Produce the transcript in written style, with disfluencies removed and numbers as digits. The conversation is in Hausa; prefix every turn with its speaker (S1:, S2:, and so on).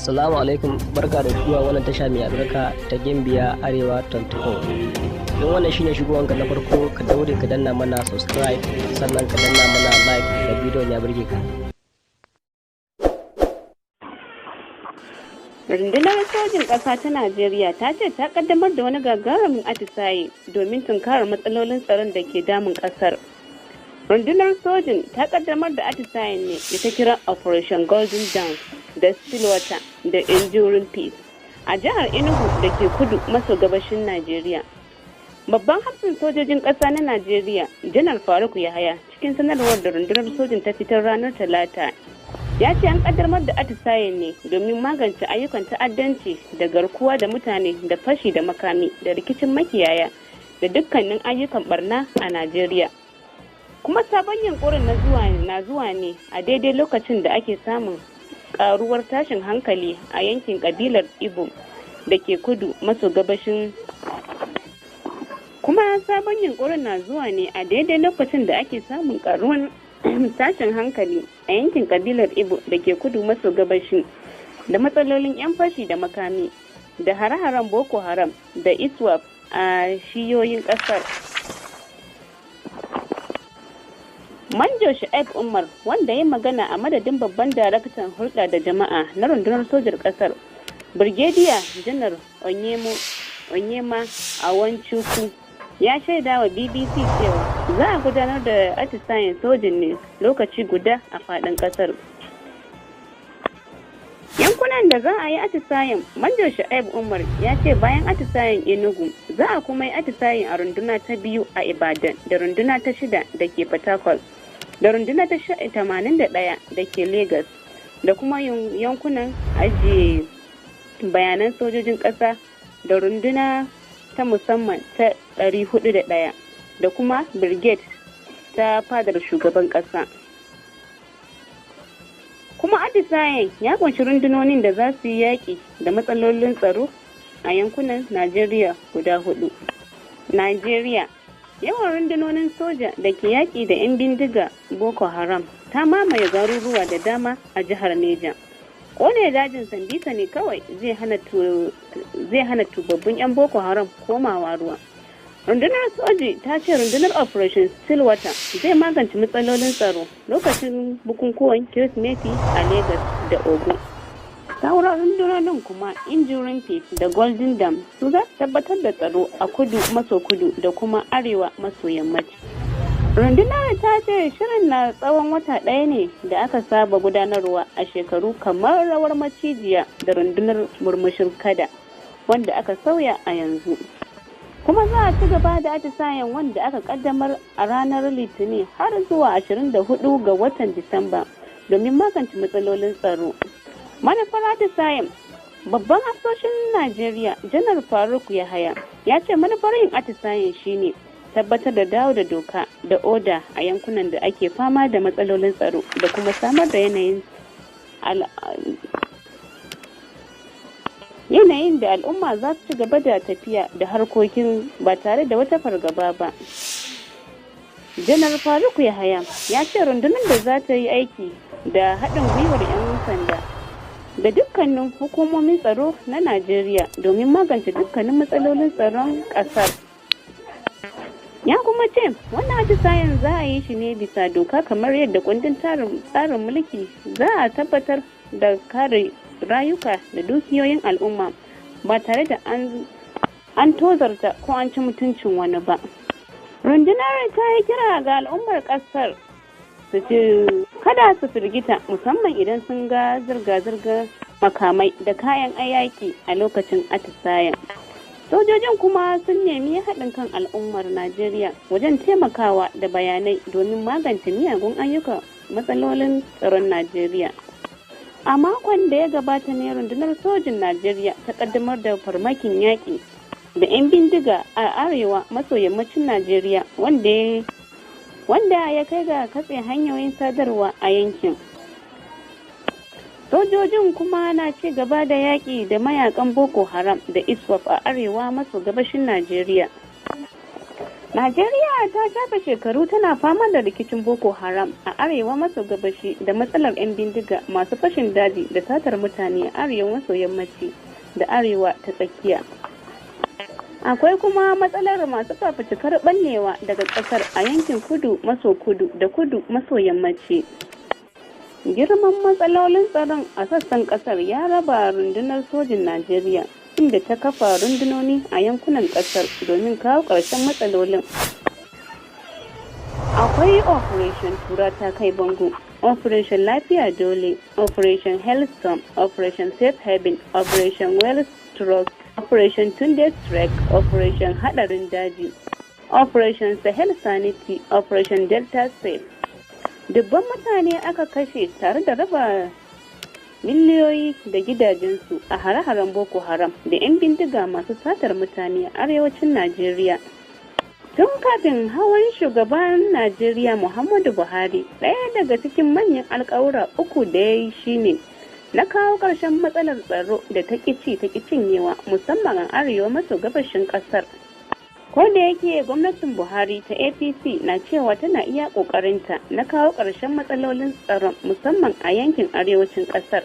S1: Assalamu alaikum, barka da zuwa wannan tasha mai albarka ta Gimbiya Arewa 24. Don wannan shine shigowanka na farko, ka daure ka danna mana subscribe, sannan ka danna mana like da bidiyon ya burge ka.
S2: Rundunar sojin ƙasa ta Najeriya ta ce ta kaddamar da wani gagarumin atisaye domin tunkarar matsalolin tsaron da ke damun ƙasar. Rundunar sojin ta kaddamar da atisayen ne da ta kira Operation Golden Dawn da Stillwater da Enduring Peace a jihar Enugu da ke kudu maso gabashin Najeriya. Babban hafsin sojojin ƙasa na Najeriya, Janar Faruk Yahaya, cikin sanarwar da rundunar sojin ta fitar ranar Talata, ya ce an kaddamar da atisayen ne domin magance ayyukan ta'addanci da garkuwa da mutane da fashi da makami da rikicin makiyaya da dukkanin ayyukan barna a Najeriya. Kuma sabon yunkurin na zuwa ne a daidai lokacin da ake samun karuwar tashin hankali a yankin kabilar Igbo da ke kudu maso gabashin. Kuma sabon yunkurin na zuwa ne a daidai lokacin da ake samun karuwar tashin hankali a yankin kabilar Igbo da ke kudu maso gabashin da matsalolin 'yan fashi da makami da hare-haren Boko Haram da ISWAP a shiyoyin kasar. Manjo Shu'aib Umar, wanda ya magana a madadin babban daraktan hulɗa da jama'a na rundunar sojar ƙasar, Birgediya Janar Onyema Awanchukwu, ya shaida wa BBC cewa za a gudanar da atisayen sojin ne lokaci guda a faɗin ƙasar. Yankunan da za a yi atisayen, Manjo Shu'aib Umar ya ce bayan atisayen Enugu, za a kuma yi atisayen a runduna ta 2 a Ibadan da runduna ta 6 da ke Fatakwal da runduna ta 81 da ke Legas da kuma yankunan ajiye bayanan sojojin ƙasa da runduna ta musamman ta 401 da kuma brigade ta fadar shugaban ƙasa. Kuma atisayen ya kunshi rundunonin da za su yi yaƙi da matsalolin tsaro a yankunan Najeriya guda hudu. Najeriya, yawan rundunonin soja da ke yaƙi da 'yan bindiga Boko Haram ta mamaye garuruwa da dama a jihar Neja. Ƙone dajin Sambisa ne kawai zai hana tubabbun 'yan Boko Haram komawa ruwa. Rundunar soji ta ce rundunar Operation Stillwater zai magance matsalolin tsaro lokacin bukukuwan Kirsimeti a Legas da Ogun. Sauran rundunonin kuma, Enduring Peace da Golden Dam, su za su tabbatar da tsaro a kudu maso kudu da kuma arewa maso yammaci. Rundunar ta ce shirin na tsawon wata ɗaya ne da aka saba gudanarwa a shekaru kamar rawar macijiya da rundunar murmushin kada, wanda aka sauya a yanzu. Kuma za a ci gaba da atisayen wanda aka kaddamar a ranar Litinin har zuwa 24 ga watan Disamba domin magance matsalolin tsaro. Manufar atisayen, babban hafsoshin Najeriya, Janar Faruk Yahaya, ya ce manufar yin atisayen shine tabbatar da dawo da doka da oda a yankunan da ake fama da matsalolin tsaro da kuma samar da yanayin da al'umma za su ci gaba da tafiya da harkokin ba tare da wata fargaba ba. Janar Faruk Yahaya ya ce rundunar da za ta yi aiki da haɗin gwiwar 'yan sanda da dukkanin hukumomin tsaro na Najeriya domin magance dukkanin matsalolin tsaron ƙasar. Ya kuma ce wannan atisayen za a yi shi ne bisa doka kamar yadda kundin tsarin mulki za a tabbatar da kare rayuka da dukiyoyin al'umma ba tare da an tozarta ko an ci mutuncin wani ba. Rundunar ta yi kira ga al'ummar kasar su ci kada su firgita, musamman idan sun ga zirga-zirga makamai da kayan ayaki a lokacin atisayen. Sojojin kuma sun nemi haɗin kan al'ummar Najeriya wajen taimakawa da bayanai domin magance miyagun ayyuka matsalolin tsaron Najeriya. A makon da ya gabata ne rundunar sojin Najeriya ta kaddamar da farmakin yaƙi da 'yan bindiga a arewa maso yammacin Najeriya, wanda ya kai ga katse hanyoyin sadarwa a yankin. Sojojin kuma na ci gaba da yaƙi da mayakan Boko Haram da ISWAP a arewa maso gabashin Najeriya. Najeriya ta shafe shekaru tana fama da rikicin Boko Haram a arewa maso gabashi da matsalar 'yan bindiga masu fashin daji da satar mutane a arewa maso yammaci da arewa ta tsakiya. Akwai kuma matsalar masu fafutukar ɓallewa daga ƙasar a yankin kudu maso kudu da kudu maso yammaci. Girman matsalolin tsaron a sassan ƙasar ya raba rundunar sojin Najeriya, inda ta kafa rundunoni a yankunan ƙasar domin kawo ƙarshen matsalolin. Akwai Operation Tura ta kai bango, Operation Lafiya Dole, Operation Hailstorm, Operation Safe Haven, Operation Wells Trust, Operation Tunde Strike, Operation Hadarin Daji, Operation Sahel Sanity, Operation Delta Safe. Dubban mutane aka kashe tare da raba miliyoyi da gidajensu a hare-haren Boko Haram da 'yan bindiga masu satar mutane a arewacin Najeriya. Tun kafin hawan shugaban Najeriya Muhammadu Buhari, ɗaya daga cikin manyan alkawura uku da ya yi shine na kawo ƙarshen matsalar tsaro da ta ci ta cinyewa, musamman a arewa maso gabashin ƙasar. Ko da yake gwamnatin Buhari ta APC na cewa tana iya ƙoƙarinta na kawo ƙarshen matsalolin tsaron, musamman a yankin arewacin ƙasar.